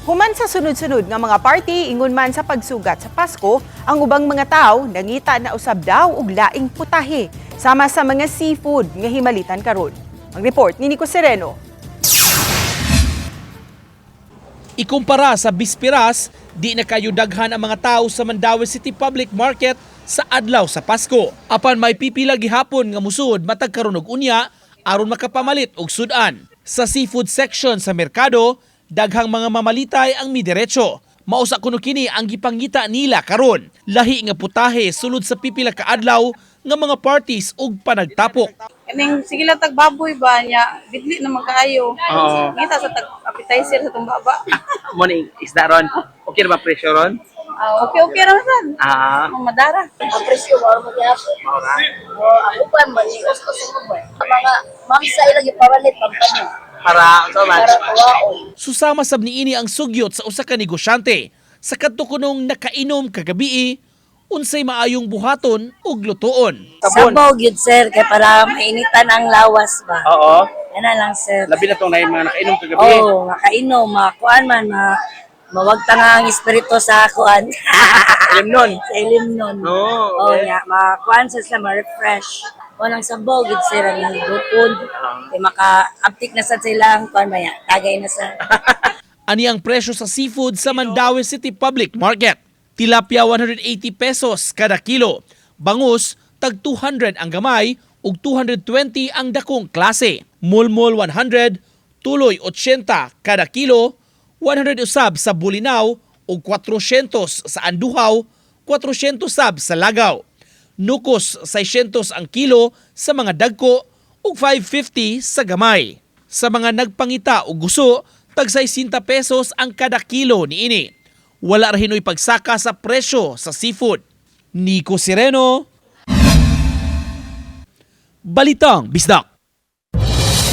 Human sa sunod-sunod nga mga party, ingon man sa pagsugat sa Pasko, ang ubang mga tao nangita na usab daw og laing putahe sama sa mga seafood nga himalitan karon. Ang report ni Nico Sereno. Ikumpara sa Bispiras, di na kayo daghan ang mga tao sa Mandaue City Public Market sa adlaw sa Pasko. Apan may pipila gihapon nga musud matag karon og unya aron makapamalit og sudan. Sa seafood section sa merkado, daghang mga mamalitay ang midiretso. Mausa kuno kini ang gipangita nila karon. Lahi nga putahe sulod sa pipila ka adlaw nga mga parties ug panagtapok. Kaning sige lang tag baboy ba niya, bidli naman kaayo. Oo. Ngita sa tag appetizer sa tong baba. Mo ni isda ron. Okay na ba presyo ron? Ah, okay okay ra man. Ah. Ang madara. Ang presyo mao mo gyapon. Mao ra. Oh, ang uban man ni us mo ba. Ang mga mangsa ilang gipawalit pampanyo Para so much. para tuwaon. Susama sab niini ang sugyot sa usa ka negosyante sa kadto kunong nakainom kagabii, unsay maayong buhaton ug lutuon. Sabon. Sabaw gyud, sir, kay para mainitan ang lawas ba. Oo. Ana lang, sir. Labi na tong naay mga nakainom kagabi. Oh, makainom, makuan man, mawagta nga ang espiritu sa kuan. Ilim nun. Sa ilim nun. Oo, Oh, okay. nya, makuan sa sila, ma-refresh. Walang sabaw gyud, sir, ang gupon. Kay maka-uptick na sad sila ang kuan maya. Tagay na sa. Ani ang presyo sa seafood sa Mandaue City Public Market. Tilapia, 180 pesos kada kilo. Bangus, tag 200 ang gamay ug 220 ang dakong klase. Mulmul 100, tuloy 80 kada kilo, 100 usab sa Bulinaw ug 400 sa Anduhaw, 400 sab sa Lagaw. Nukos, 600 ang kilo sa mga dagko ug 550 sa gamay. Sa mga nagpangita og guso, tag 60 pesos ang kada kilo niini. Wala ra hinoy pagsaka sa presyo sa seafood. Nico Sireno, Balitang Bisdak.